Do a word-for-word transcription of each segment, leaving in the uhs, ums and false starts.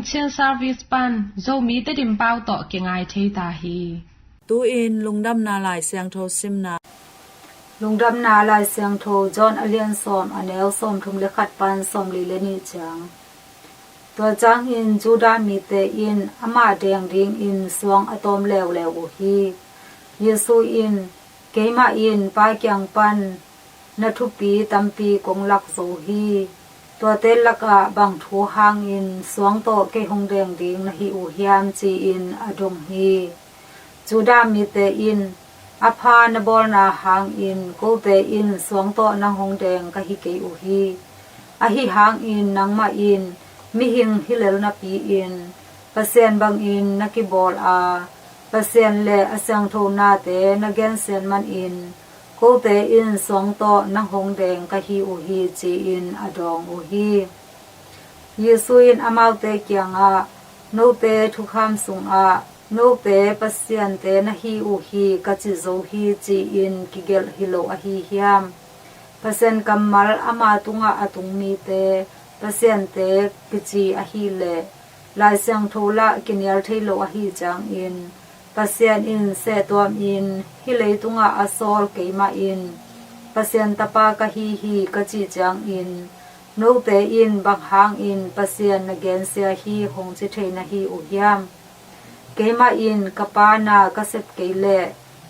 Chin Service pan Zomi Tedim pau tawh kingai thei ta hi. Tu-in Lungdamna Lai Siangtho simna. Lungdamna Lai Siangtho John a lian sawm, a neu sawmthum le khat pan sawmli le nih ciang. Tua ciangin Judah mite in amah deng dingin suang a tawm leuleu uh hi. Jesu in, "Keimah in Pa kiang pan na thupi tampi kong lak zo hi. Tuate lakah bang thu hangin suang tawh kei hong deng ding na hi uh hiam?" ci-in a dong hi. Judah mite in, "A pha na bawlna hangin kote in suang tawh nang hong deng ka hi kei uh hi. Ahi hangin nangmah in mihing hi lel napi-in Pasian bangin na kibawl a, Pasian le a siangtho nate na gensiat manin kote in suang tawh nang hong deng ka hi uh hi," ci-in a dawng uh hi. Jesu in amaute kiangah, "Note thukham sungah, 'Note pasiante na hi uh hi,' ka ci zo hi, ci-in kigelh hi lo ahi hiam? Pasian kammal ama tungah a tung mite pasiante kici ahileh, Lai Siangtho lah kinial thei lo ahi ciangin, Pasian in sehtuamin hih leitungah a sawl keimah in Pasian Tapa ka hi hi ka ci ciangin, note in bang hangin Pasian na gensia hi hong ci thei na hi uh hiam? Keimah in ka Pa na ka sep kei leh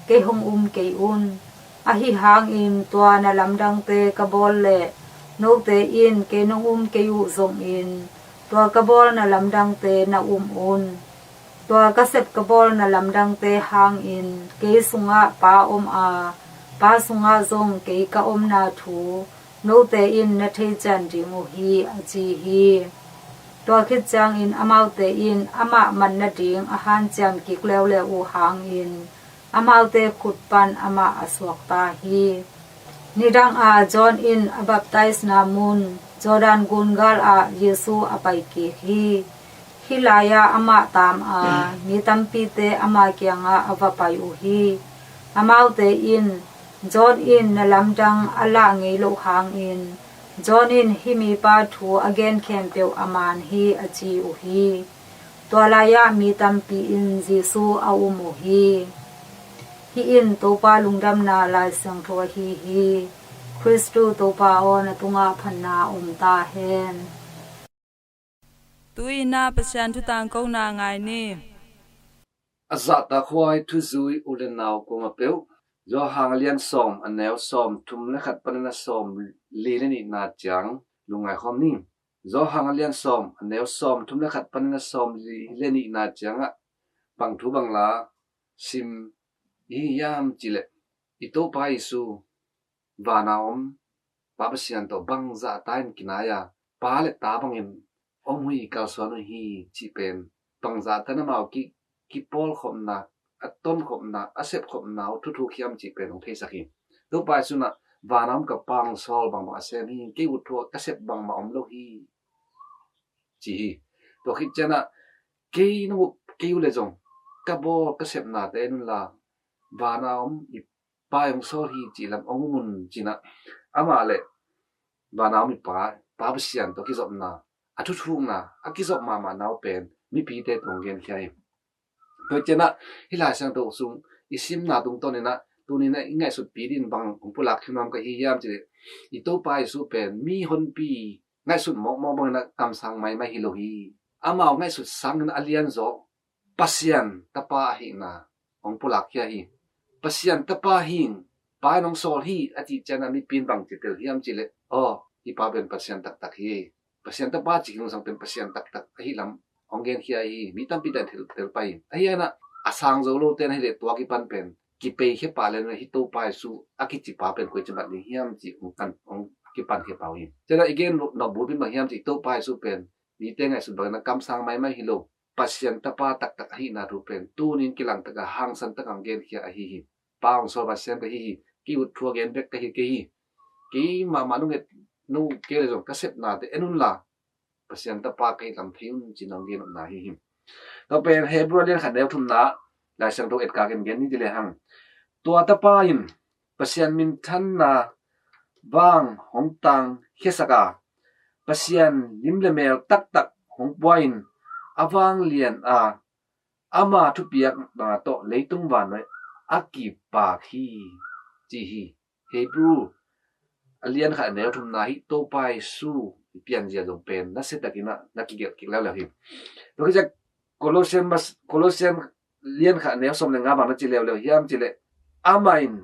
kei hong um kei un. Ahi hangin tua na lamdangte ka bawl leh note in kei nong um kei uh zongin tua ka bawl na lamdangte na um un. Tua ka sep ka bawl na lamdangte hangin kei sungah Pa om a, Pa sungah zong kei ka omna thu note in na thei cian ding uh hi," a ci hi. Tua khit ciangin amaute in amah man nading a hanciam kik leuleu uh hangin amaute khut pan amah a suakta hi. Nidang a John in a baptisena mun Jordan gungal ah Jesu a pai kik hi. Hih lai-ah amah taam a, mi tampite ama kiangah a va pai uh hi. Amaute in, "John in na lamdang a lah ngei loh hangin John in hih mipa thu a gen khempeuh a maan hi," a ci uh hi. Tua lai-ah mi tampi in Jesu a um uh hi. Hih in Topa Lungdamna Lai Siangtho ahi hi. Khristu Topa aw, na tungah phatna om ta hen. Tu-in ah Pasian thu tangkona ngai ni. A zahtakhuai thuzui u le nau kuamah peuh, Johan a lian sawm, a neu sawmthum le khat panin a sawmli le nihna ciang lungngai khawm ni. Johan a lian sawm, a neu sawmthum le khat panin a sawmli le nihna ciangah bang thu bang la sim i hi hiam cih leh, i Topa Jesu, vana om Pa Pasian tawh bangzah ta in kinai a, Pa le Ta bangin om uh hi, kalsuan uh hi cih pen, bangzah ta in amau ki, kipawlkhopna, a tonkhopna, a sepkhopna uh thuthuk hiam cih pen hong theisak hi. Topa Jesu in ah, "Vana om ka Pa hong sawl bangbang a sem hi, kei ut thu a ka sep bangmah om lo hi," ci hi. Tua khit ciangin ah, "Kei nong up kei uh leh zong ka bawl ka sepnate en unla, vana om i Pa hong sawl hi cih lam hong um un," ci-in ah, amah le vana om i Pa, Pa Pasian tawh kizopna, a thuthukna, a kizop mahmahna uh pen mipite tungah hong genkhia hi. Tua ciangin ah, hih Lai Siangtho sung i simna tungtawnin ah, tuni-in ah i ngaihsutpih dingin bang hong pulak khin nuam ka hi hiam cih leh, i Topa Jesu pen mi honpi ngaihsut mawkmawk bangin ah kamsang maimai hi lo hi. Amau ngaihsut sangin a lianzaw Pasian Tapa ahihna hong pulakkhia hi. Pasian Tapa hi, Pa in hong sawl hi a cih ciangin ah mipi in bang ci tel hiam cih leh, "Aw, hih Pa pen Pasian taktak hi. Pasian Tapa cih khin uh sang pen Pasian taktak ahi lam hong genkhia hi," mi tampi in thil tel pah hi. Ahi hangin ah, a sang zo lote in ahih leh tua kipan pen kipeikhia pah leh, hih Topa Jesu a kici Pa pen koici mat ding hiam cih hong kan, hong kipankhia pah uh hi. Ciangin ah i gen nop bulpi in bang hiam cih leh, Topa Jesu pen mite ngaihsut bangin ah kamsang maimai hi lo, Pasian Tapa taktak ahihna thu pen tuni-in kilangtak a hangsan takin hong genkhia ahi hi. "Pa hong sawl Pasian ka hi hi, kei ut thu a gen bek ka hi kei hi. Kei mahmah nong et, nong up kei leh zong ka sepnate en unla, Pasian Tapa ka hi lam thei un," ci-in hong gen nopna ahi hi. Tua pen Hebru a lian khat, neu thumna, Lai Siangtho etkak in gen ni ci lehang, tua Tapa in Pasian minthanna vang hong tangkhiasak a, Pasian lim le mel taktak hong pua in, a vanglian a, ama thupiakna tawh leitung vannoi a kipak hi, ci hi. Hebrew a lian khat a neu thumna hi Topa Jesu i pianzia zong pen nasia takin ah na kigelh kik leuleu hi. Tua khit ciang Colossian mas-, Colossian lian khat a neu sawm le nga bang na ci leuleu hiam cih leh, amah in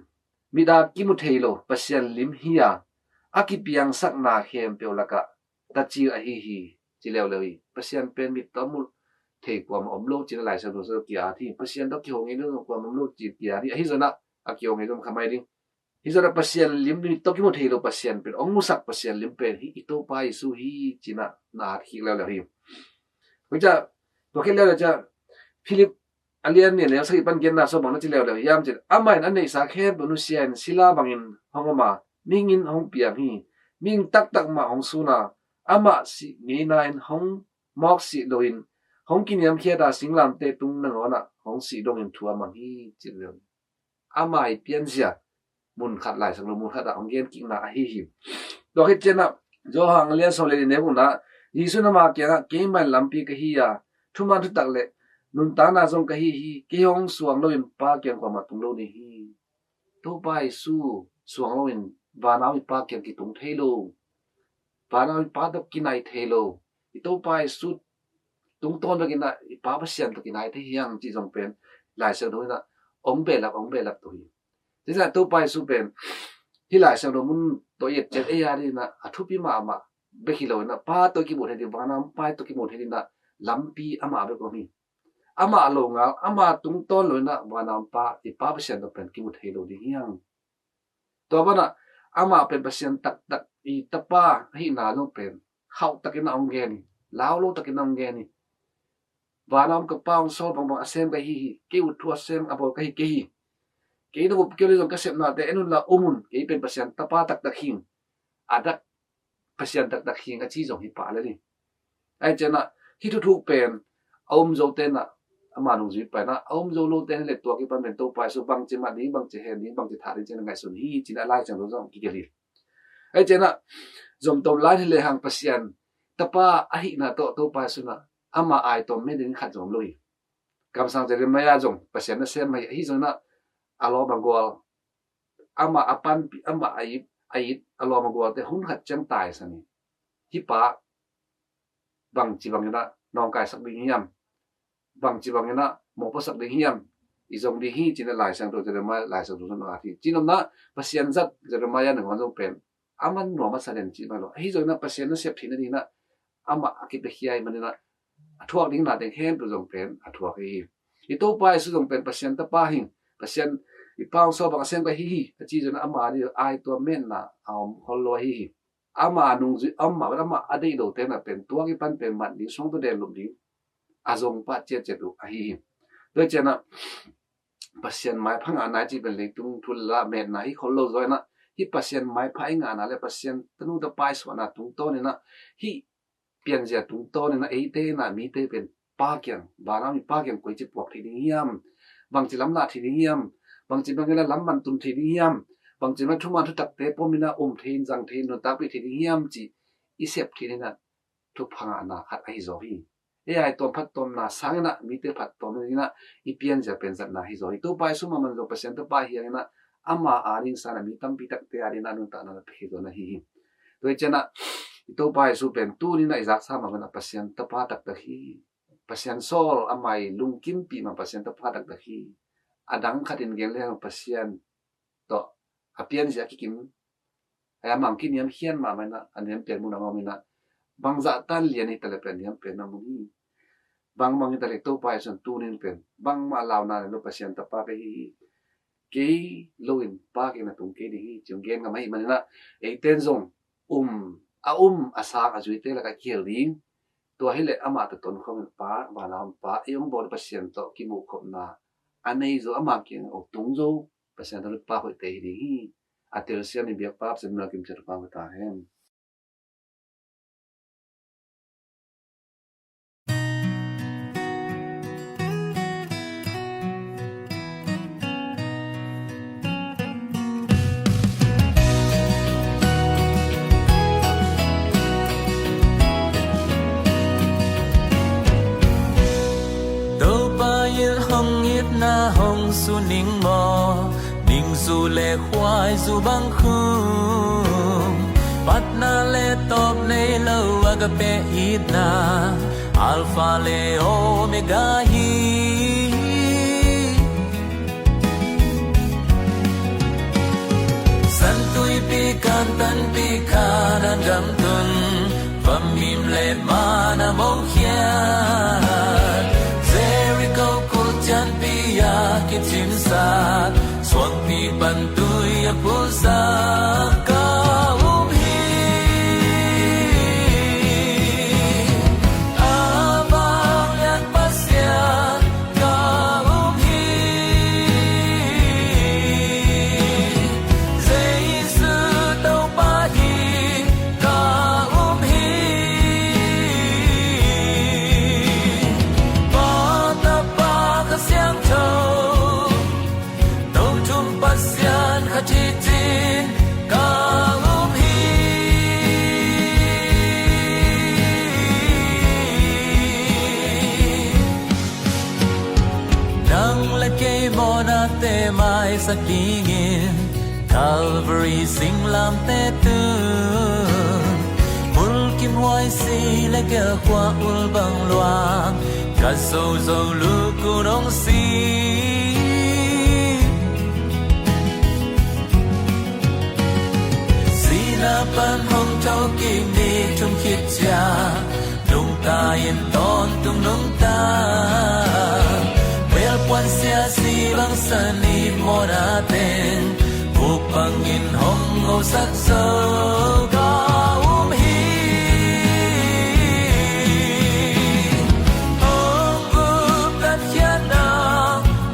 mit a kimu thei lo Pasian lim hi a, a kipiangsakna khempeuh lakah tacil ahi hi, ci leuleu hi. Pasian pen mit tawh mu thei kuamah om lo ci-in a Lai Siangtho sung ki-at hi. Pasian tawh kihong ngei lo kuamah om lo ci-in ki-at hi. Ahi zongin ah a kihong ngei zong kha mai ding. Hi zongin ah Pasian lim, mit tawh kimu thei lo Pasian pen, hong musak Pasian lim pen hi i Topa Jesu hi ci-in ah na at kik leuleu hi. Tua khit leuleu ciang Philip a lian nih a neu sagih pan genna sung bang na ci leuleu hiam cih leh, amah in a neihsa khempeuh nusia in sila bangin hong om a, mihing in hong piang hi. Mihing taktak mah hong sun a, amah sih ngeina in hong mawk sih loin, hong kiniamkhiat a singlamteh tung nangawn ah hong sih dongin thu a mang hi, ci leuleu. Ama i pianzia mun khat, Lai Siangtho mun khat ah hong gen kikna ahi hi. Tua khit ciang ah Johan a lian sawm le li neu gukna, Jesu in ama kiangah, keimah in lampi ka hi a, thuman thutak le nuntakna zong ka hi hi. Kei hong suang loin Pa kiang kuamah tung lo ding hi. Topa Jesu suang loin vanau i Pa kiang kitung thei lo. Vanau i Pa tawh kinai thei lo. I Topa Jesu tungtawn bekin ah i Pa Pasian tawh kinai thei hi hang cih zong pen Lai Siangtho in ah hong behlap, hong behlap to hi. Cih ciang Topa Jesu pen hih Lai Siangtho mun tawh i et ciang ei a dingin ah a thupi mahmah bek hi loin ah Pa tawh kimu thei ding, vanau Pa tawh kimu thei dingin ah lampi amah bek om hi. Amah lo ngal, ama tungtawn loin ah vanau Pa, i Pa Pasian tawh pen kimu thei lo ding hi hang. Tua banah amah pen Pasian taktak, i Tapa ahihna zong pen khauh takin ah hong gen hi, lau lo takin ah hong gen hi. Vanah om ka Pa hong sawl bangbang a sem ka hi hi. Kei ut thu a sem a bawl ka hi kei hi. Kei na bup kei uh leh zong ka sepnate en unla um un. Kei pen Pasian Tapa taktak hi ing. A dak Pasian taktak hi ing a ci zong hi pah lel hi. Ahih ciangin ah hih thuthuk pen a um zote in ah ama nungzui pah in ah, a um zo lote in ah leh tua kipan pen Topa Jesu bangci mat ding, bangci hen ding, bangci thah ding ci-in ah ngaihsun hi ci-in ah Lai Siangtho zong kigelh hi. Ahih ciangin ah zomtom lai hi lehang Pasian Tapa ahihna tawh Topa Jesu in ah ama aitawm met ding khat zong om lo hi. Kamsang Jeremiah zong Pasian nasem ahi, ahi zongin ah a lawm a gual, ama a panpih, ama a it, a it, a lawm a gualte hun khat ciang taisan hi. Hih pa bangci bangin ah nawngkaisak ding hiam? Bangci bangin ah mawhpuaksak ding hiam? I zong ding hi ci-in ah Lai Siangtho Jeremiah, Lai Siangtho zong a hi. Cinopna Pasian zat Jeremiah nangawn zong pen a man nuam a sa den cih mah lo. Ahi zongin ah Pasian nasep theihna dingin ah amah a kipiakhia ahih manin ah a thuak ding na teng khempeuh zong pen a thuak ahi hi. I Topa Jesu zong pen Pasian Tapa hi ing. Pasian i Pa hong sawl bang a sem ka hi hi a ci zongin ah ama ding aitawm metna a om khol lo ahi hi. Ama nungzui, ama, ama a deih lote in ah pen tua kipan pen mat ding, suangta den lup ding a zong pah ciatciat uh ahi hi. Tua ciangin ah Pasian maipha ngahna i cih pen leitung thu le la metna hi khol lo zaw in ah, hih Pasian maipha i ngahna le Pasian tanu tapa i suahna tungtawn in ah, hih pianzia tungtawn in ah eite in ah mite pen Pa kiang, vanah om i Pa kiang koici puak thei ding hiam? Bangci lamlah thei ding hiam? Bangci bangin ah lam man tun thei ding hiam? Bangci bangin ah thuman thutakte pom in ah um thei in, zang thei in, nuntakpih thei ding hiam cih i sep theih in ah thupha ngahna khat ahi zaw hi. Ei aitawm phattuamna sangin ah mite phattuam in ah i pianzia pen zatna hi zaw hi. Topa Jesu mahmah zong Pasian Tapa hi hangin ah ama a ding sangin ah mi tampi takte a dingin ah nuntakna na pia hi zaw na hi hi. Tua hi ciangin ah i Topa Jesu pen tuni in ah i zaksa mahmah in ah Pasian Tapa taktak hi. Pasian sawl, ama i lungkimpih mah Pasian Tapa taktak hi. A dang khat in gen lehang Pasian tawh a pianzia a kikim, a mang kiniamkhiat mahmah in ah, a niam pian mun a om in ah, bangzah tan lian hi ta leh pen niam pian a mun hi. Bangbang hi ta leh Topa Jesu in tuni in pen bangmah launa nei lo, Pasian Tapa ka hi hi. Kei loin Pa kiang na tung kei ding hi, ci hong gen ngam ahih manin ah, eite in zong um, a um a sang a zuite lakah kihel ding. Tua hi leh amah tawh tonkhawmin Pa, vanah om Pa, ei hong bawl Pasian tawh kimuhkhopna a nei zo, ama kiang a tung zo Pasian tawh lutpa hoihte hi ding hi. A telsiam i biakpa Pasian min a kim ciat pa ta hen. Jesu ning maw, ningzu le khuaizu bang khum, patna le tawp nei lo agape itna, Alpha le Omega hi. San Tuipi Kantanpi Kanaan gam tun, vamim le mana mong khiat, Jericho kulh cianpi a kicin sat, suangpi pan tui a pulsak ka um hi. A vanglian Pasian ka um hi. Jesu Topa hi ka um hi. Pa, Tapa, Kha Siangtho, Tothum Pasian khat hi cin ka um hi. Nang le kei mawhnate maisak dingin Calvary singlamteh tun, mulkimhuai si le gelhkhua ul bang luang, ka zozo lukun hong si. Sihna pan hong thokik ni thum khit ciang, nungta in tawntung nungta, belpuan sia si bang san i mawhna teng, vuk bangin hong hosak zo ka um hi. Hong gupkhiatna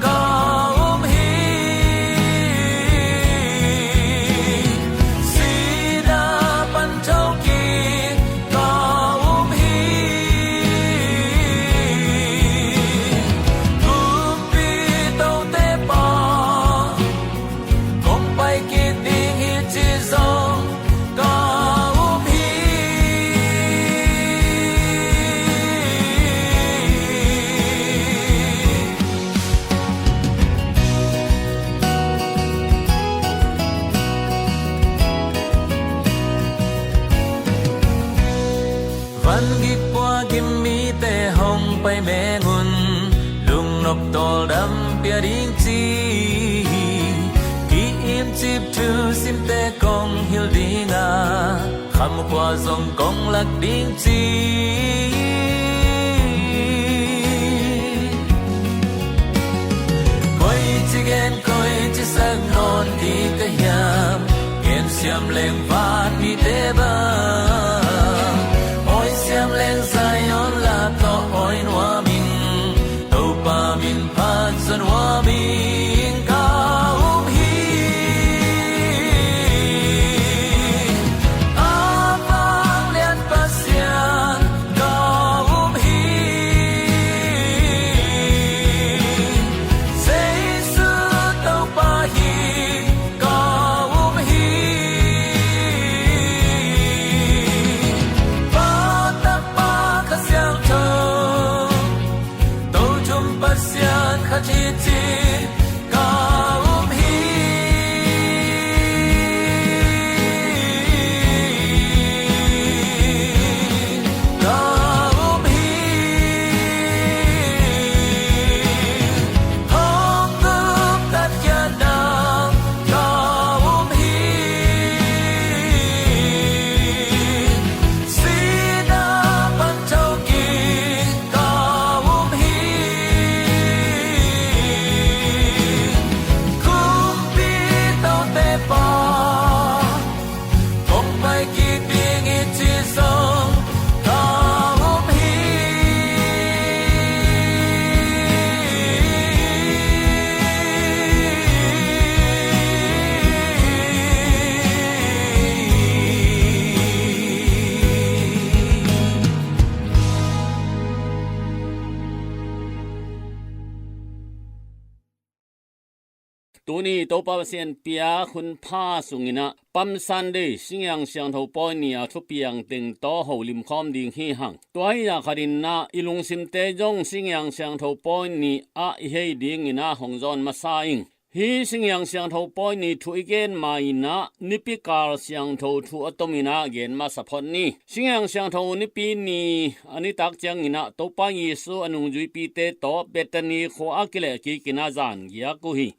ka um hi. Sihna pan thokik ka um hi. Kumpi Tote Pa, kong pai kik ding hi ci zong ka um hi. Van gik pua gim mite hong pai meng un, lungnop tawldam pia ding ci. Ki-imcip thu simte kong hilh ding a, khamkhua zong kong lak ding ci. Koici gen, koici sak nawn ding ka hiam? Gen siam leng vanmite bang, awi siam leng Zion lap tawh awi nuam ing. Topa min phat zon nuam ing ka um hi. A vanglian Pasian ka um hi. Jesu Topa hi ka um hi. Tuni Topa Pasian piak hun pha sungin ah Palm Sunday, Singsiang Siangtho Pawi ni a thupiang teng tawh holim khawm ding hi hang. Tua hi a khat in ah i lungsimte zong Singsiang Siangtho Pawi ni ah i hei dingin ah hong zawn masa ing. Hih Singsiang Siangtho Pawi ni thu i gen ma-in ah Nipi kal siangtho thu a tomin ah gen masa phot ni. Singsiang Siangtho Nipi ni a nitak ciangin ah Topa Jesu a nungzuipite tawh Bethany khua ah kilehkik in ah zan giak uh hi.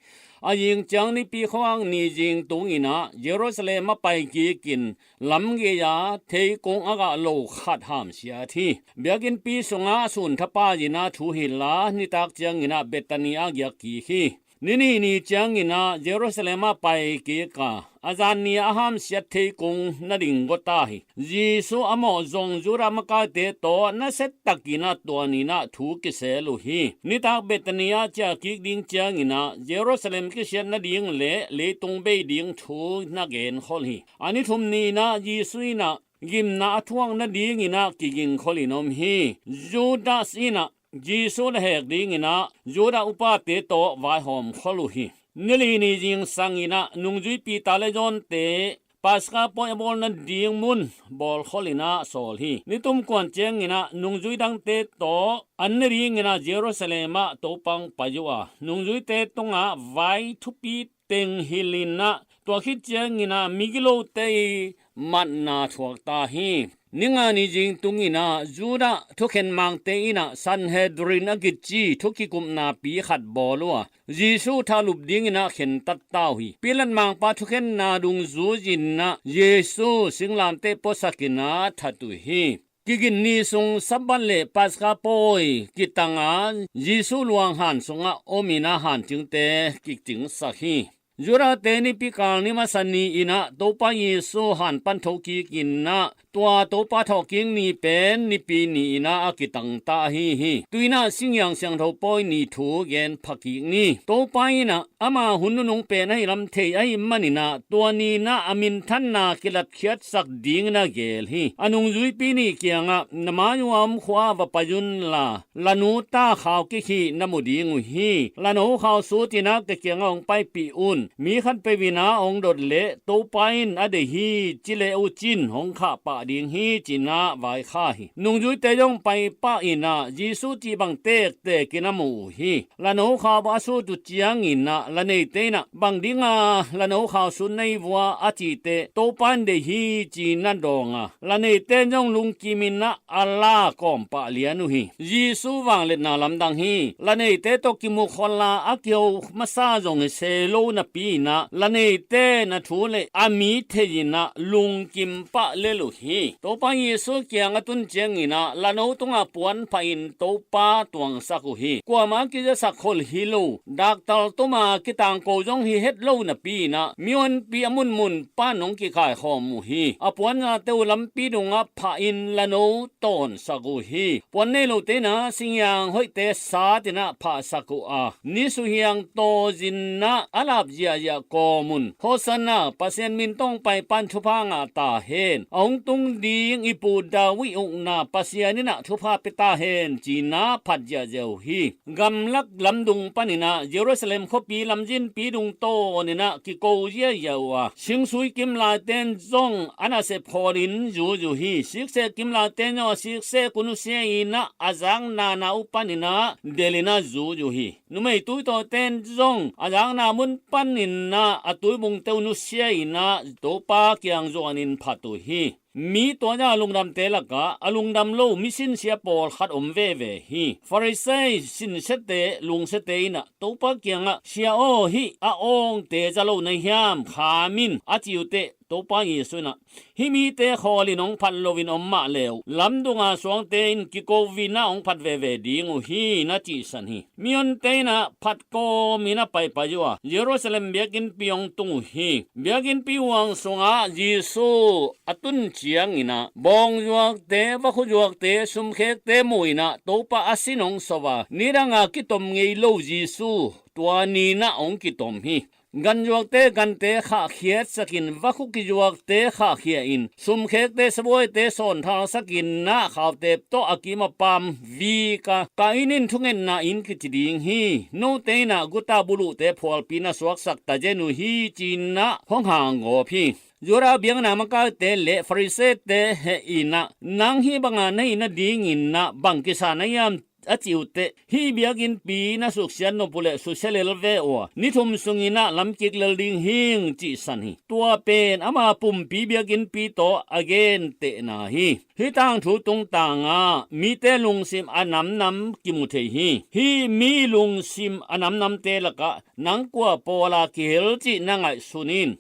A zing ciang Nipi khuang ni zing tungin ah Jerusalem ah pai kik in lam gei-a theikung a gah lo khat hamsiat hi. Biakinnpi sungah a sun thapai in ah thuhilh a, nitak ciangin ah Bethany ah giak kik hi. Ni nih ni ciangin ah Jerusalem ah pai kik a, a zan ni a hamsiat theikung na ding gua ta hi. Jesu a mawh zong Judah makaite tawh nasia takin ah tua ni-in ah thu kisel uh hi. Nitak Bethany ah ciah kik ding ciangin ah Jerusalem kisiat nading le leitung bei ding thu na genkhol hi. A ni thum ni-in ah Jesu in ah gimna a thuak nadingin ah kigingkhol in om hi. Judas in ah Jesu lehhek dingin ah Judah upate tawh vaihawmkhol uh hi. Ni li ni zingsangin ah nungzuipi ta le zawnte Paska pawi a bawl nading mun bawlkhol in ah sawl hi. Ni tum kuan ciangin ah nungzui dangte tawh an ne dingin ah Jerusalem ah Topa hong pai uh a, nungzuite tungah vai thupi teng hilh in ah, tua khit ciangin ah migilote i matna thuak ta hi. Ni nga ni zing tungin ah Judah thukhen mangte in ah Sanhedrin a kici thu kikupnapi khat bawl uh a, Jesu thahlup dingin ah khentat ta uh hi. Pilat mangpa thukhenna dungzui in ah Jesu singlamteh puasakin ah that uh hi. Kigin ni sung Sabbath le Paska pawi kitang a, Jesu luanghan sungah om in ah hancingte kicingsak hi. Judahte Nipi kal ni masa ni-in ah Topa Jesu han pan thokik in ah, tua Topa thawhkik ni pen Nipi ni-in ah a kitang ta ahi hi. Tu-in ah Singsiang Siangtho Pawi ni thu gen phakik ni. Topa in ah ama hun nunung pen ahi lam thei ahih manin ah, tua ni-in ah a minthanna kilatkhiatsak dingin a geel hi. A nungzuipi nih kiangah, na mai-uh a om khua ah va pai unla, la nu ta khau kik hi na mu ding uh hi. La no khau sut in ah ka kiangah hong paipih un. Mi khatpeuh in ah hong dot leh Topa in a deih hi ci le uh cin hong khah pah ding hi, ci-in ah vaikhak hi. Nungzuite zong paipah in ah Jesu cih bang tektek in a mu uh hi. La no khau a sut uh ciangin ah la neite in ah, bang dinga la no khau sut na hi uh a, a cih teh, Topa in deih hi ci-in a dawng a, la neite in zong lungkim in ah a la kawm pah lian uh hi. Jesu vangliatna lamdang hi. La neite tawh kimukhol a, a kiho masa zong hi se lo napi in ah, la neite in a thu le a mi thei in ah lungkim pah lel uh hi. Topa Jesu kiang a tun ciangin ah la no tungah puan phah in Topa tuangsak uh hi. Kuamah a kizasak khol hi lo, daktal tuma kitangko zong hi het lo napi in ah, mihonpi a munmun pan hong kikaikhawm uh hi. A puanzate uh lampi dungah phah in la no tawnsak uh hi. Puan nei lote in ah singsiang hoihte sat in ah phahsak uh a, ni suhiang tawzin ah a lap ziahziah kawm un. Hosanna, Pasian min tawh hong pai pan thupha ngah ta hen. A hong tung ding i pu David ukna Pasian in ah thupha pia ta hen, ci-in ah phat ziahziah uh hi. Gamlak lamdung panin ah Jerusalem khuapi lamzinpi dung tawn in ah kiko ziahziah uh a, singsui kimlaite in zong a nasep khawlin zui uh hi. Siksek kimlaite in zong a siksek uh nusia in ah a zakna na uh panin ah delh in ah zui uh hi. Numei tuitawite in zong a zakna mun panin ah a tuibungte uh nusia in ah Topa kiang zuanin phat uh hi. Mi tuazah lungdamte lakah a lungdam lo misinsia pawlkhat om veve hi. Farisai sinsiate lungsiate in ah Topa kiangah, Sia aw, hih a awngte za lo na hiam? Kham in, a cih uh teh, Topa Jesu in ah, Hih mite khawlin hong phat loin om mah le uh, lamdunga suangte in kiko in ah hong phat veve ding uh hi, na cihsan hi. Mihonte in ah phat kawmin a paipai uh a, Jerusalem biakinnpi hong tung uh hi. Biakinnpi huang sungah Jesu a tun ciangin ah bawngzuakte, vakhuzuakte, sumkhekte mu in ah Topa a sin hong sawm a, nidanga kitom ngei lo Jesu tua ni-in ah hong kitom hi. Ganzuakte gante khahkhiatsakin, vakhu kizuakte khahkhia in, sumkhekte sabuaite sawnthalsakin, na khautep tawh a kim a pam vik a, Kain in thungetna in kici ding hi. Note in ah guta buluhte phualpi na suaksak tazen uh hi, ci-in ah hong hanggawp hi. Judah biakna makaite le Farisee-te heh in ah, nang hih banga na hih nadingin ah bang kisa na hiam, a cih uh teh, hih biakinnpi na suksiat nop uh leh susia lel ve uh a, ni thum sungin ah lamkik lel ding hing, cihsan hi. Tua pen ama pumpi biakinnpi tawh a gentehna hi. Hih tangthu tungtangah mite lungsim a namnam kimu thei hi. Hih mi lungsim a namnamte lakah nang kua pawla kihel cih na ngaihsun in.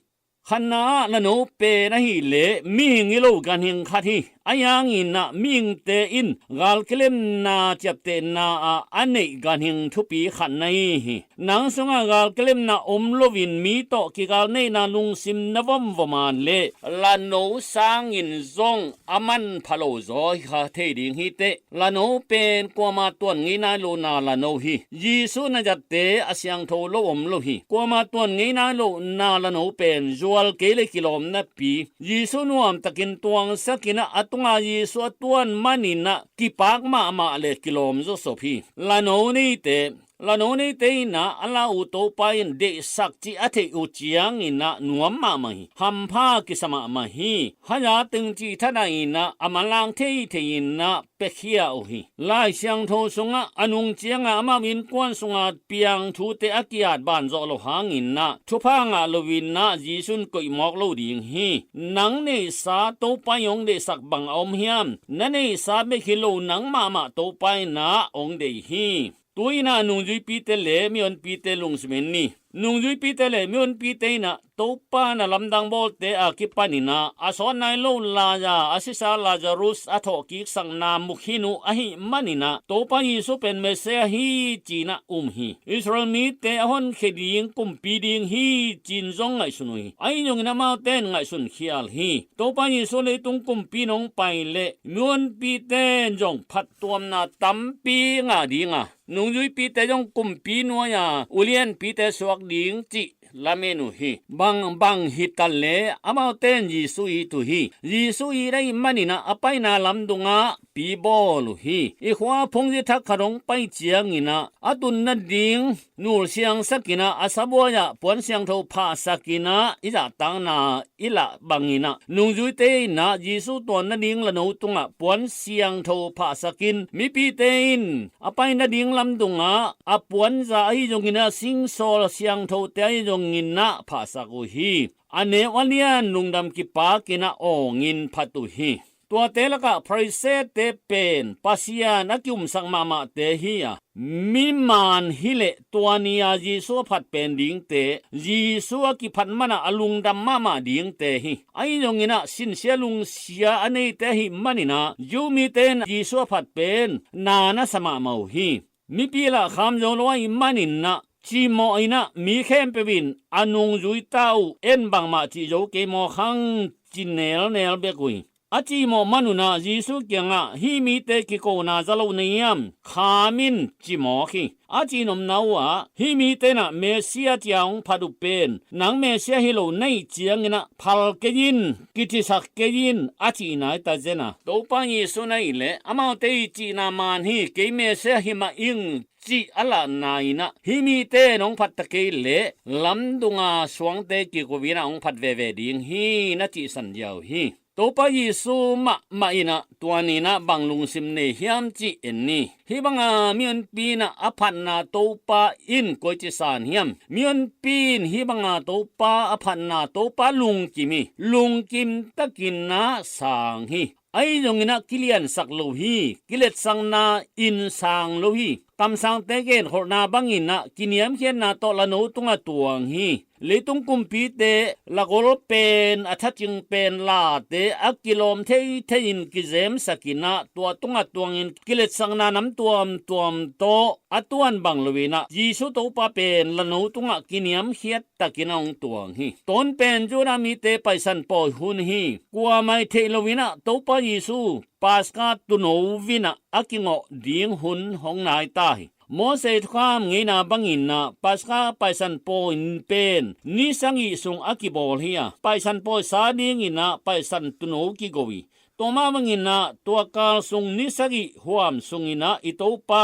Khatna-ah, la no pen ahih leh mihing hi lo ganhing khat hi. Ahi hangin ah mihingte in galkilemna ciaptehna ah a neih ganhing thupi khat na hi hi. Nang sungah galkilemna om loin mi tawh kigal neihna lungsim na vomvom a leh, la no sangin zong a manpha lo zaw hi kha thei ding hi teh. La no pen kuama tuan ngei nai lo na la no hi. Jesuh na zatte a siangtho lo om lo hi. Kuama tuan ngei nai lo na la no pen zual kei le kilawm napi, Jesuh nuamtakin tuangsakin ah, a tunga Jesuh a tuan manin ah kipak mahmah le kilawm zawsop hi. La no neite, la no neite in ah a la uh Topa in deihsak cih a theih uh ciangin ah nuam mahmah hi. Hampha kisa mahmah hi. Haya teng cih thadah in ah a manlang theithei in ah piakhia uh hi. Lai Siangtho sungah a nung ciangah amau innkuan sunga piang thute a ki-at banzawh loh hangin ah thupha ngah loin ah Jesuh in koih mawk lo ding hi. Nang neihsa Topa in hong deihsak bang a om hiam? Na neihsa bek hi lo, nang mahmah Topa in ah hong deih hi. Tu-in ah nungzuipite le mihonpite lungsim en ni. Nungzuipite le mihonpite in ah Topa na lamdang bawlte a kipanin ah a sawt nai lo lai-a a sisa Lazarus a thawhkiksakna mukhin uh ahih manin ah Topa Jesuh pen Messiah hi ci-in ah um hi. Israel mite a honkhia ding kumpi ding hi ci-in zong ngaihsun uh hi. Ahi zongin amaute in ngaihsun khial hi. Topa Jesuh leitung kumpi in hong pai leh mihonpite in zong phattuamna tampi ngah ding a, nungzuipite zong kumpi nuai-a ulianpite suak ding cih lamen uh hi. Bang bang hi ta leh amaute in Jesuh it uh hi. Jesuh it ahih manin ah a paina lamdungah pi bawl uh hi. I khua phungzi thak khat hong pai ciangin ah a tun nading nul siangsakin ah a sabuai-ah puan siangtho phahsakin ah i zahtakna i lah bangin ah nungzuite in ah Jesuh tuan nading la no tungah puan siangtho phahsakin, mipite in a pai nading lamdungah a puanza ahi zongin ah singsawl siangthote ahi zongin ah phahsak uh hi. A neu a lian lungdam kipakin ah awngin phat uh hi. Tuate lakah Farisee-te pen Pasian a ki-umsak mahmahte hi a, mi maan hi leh tua ni-a Jesuh a phat pen dingte, Jesuh a kiphat manah a lungdam mahmah dingte hi. Ahi zongin ah sinsia lungsia a neite ahih manin ah Jew mite in Jesuh a phat pen na na sa mahmah uh hi. Mipi lah kham zo lo ahih manin ah cihmawh in ah mi khempeuh in a nungzui ta uh, en bangmah cih zo kei maw khang, ci nelnel bek uh hi. A cihmawh man un ah Jesuh kiangah, hih mite kikona za lo na hiam? Kham in, ci mawk hi. A cihnopna uh ah hih mite in ah Messiah ci-a hong phat uh pen nang Messiah hi lo na hih ciangin ah phal kei in, kicisak kei in, a cihna hi ta zen a. Topa Jesuh in ahih leh amaute i cihna maan hi, kei Messiah hi mah ing, cih a lahna in ah hih mite in hong phat ta kei leh lamdunga suangte kiko in ah hong phat veve ding hi, na cihsan ziau hi. Topa Jesuh mahmah in ah tua ni-in ah bang lungsim nei hiam cih en ni. Hih banga mihonpi in ah a phatna Topa in koici san hiam? Mihonpi in hih banga Topa a phatna Topa lungkim hi. Lungkim takin ah sang hi. Ahi zongin ah kiliansak lo hi. Kiletsakna in sang lo hi. Kamsangte genkholhna bangin ah kiniamkhiatna tawh la no tungah tuang hi. Leitung kumpite lakgol pen a thacing pen late a kilawm theithei in kizemsak in ah tua tungah tuangin kiletsakna nam tuamtuam tawh a tuan bang lo in ah Jesuh Topa pen la no tungah kiniamkhiat takin a hong tuang hi. Tawn pen Judah mite Paisan pawi hun hi. Kuamah i theih lo in ah Topa Jesuh Paska tuuno in ah a kingawh ding hun hong nai ta hi. Moses thukham ngeina bangin ah Paska Paisan pawi pen ni sagih sung a kibawl hi a, Paisan pawi sa dingin ah Paisan tuuno kigo hi. Tua mah bangin ah tua kal sung ni sagih huam sungin ah i Topa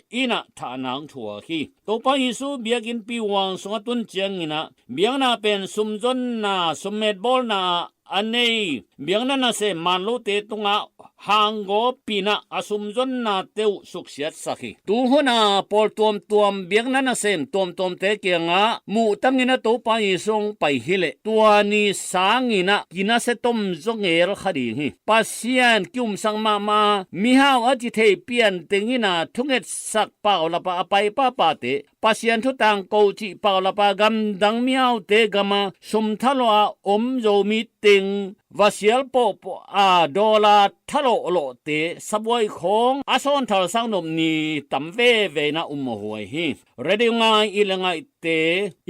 in ah thahnak thuak hi. Topa Jesu biakinnpi huang sung a tun ciangin ah biakna pen sumzonna, summet bawlna a nei, biakna nasem man lote tungah hanggawpin ah a sumzonnate uh suksiatsak hi. Tuhun a pawl tuamtuam, biakna nasem tuamtuamte kiangah muhtangin ah Topa Jesu hong pai hileh tua ni sangin ah kinasia tom zaw ngel kha ding hi. Pasian ki-umsak mahmah a, mihau a ci thei pian tengin ah thungetsak paulap ah a pai papate, Pasian thu tangko cih paulap ah gamdang mihaute gam ah sum thalawh a om Zomi teng vasial pawhpawh a dawla thalawhlawhte sabuai khawng a sawnthal saknop ni tam veve in ah um a huai hi. Radio ngai i le ngaihte,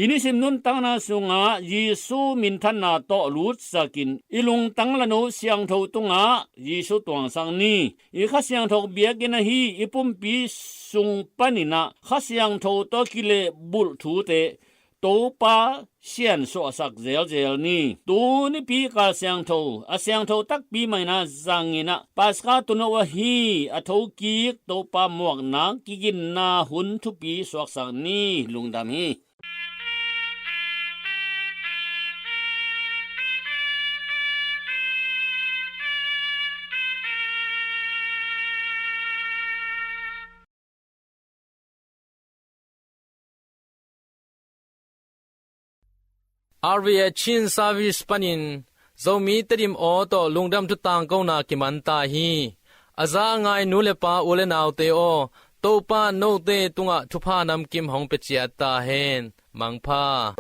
i nisim nuntakna sungah Jesu minthanna tawh lutsakin i lungtang lano siangtho tungah Jesu tuangsak ni. I Kha Siangtho biakinn ahi i pumpi sung panin ah Kha Siangtho tawh kilehbulh thute Topa siansuahsak zelzel ni. Tuni pi kal siangtho, a siangtho takpi mah in ah zangin ah Paska tuuno ahi a thokik Topa muaknak kiginna hun thupi suaksak ni. Lungdam hi. R V A Chin Service panin Zomi Tedim aw tawh lungdam thu tangkona kiman ta hi. A za a ngai nu le pa, u le naute aw, Topa note tungah thupha namkim hong pia ciat ta hen. Mangpha.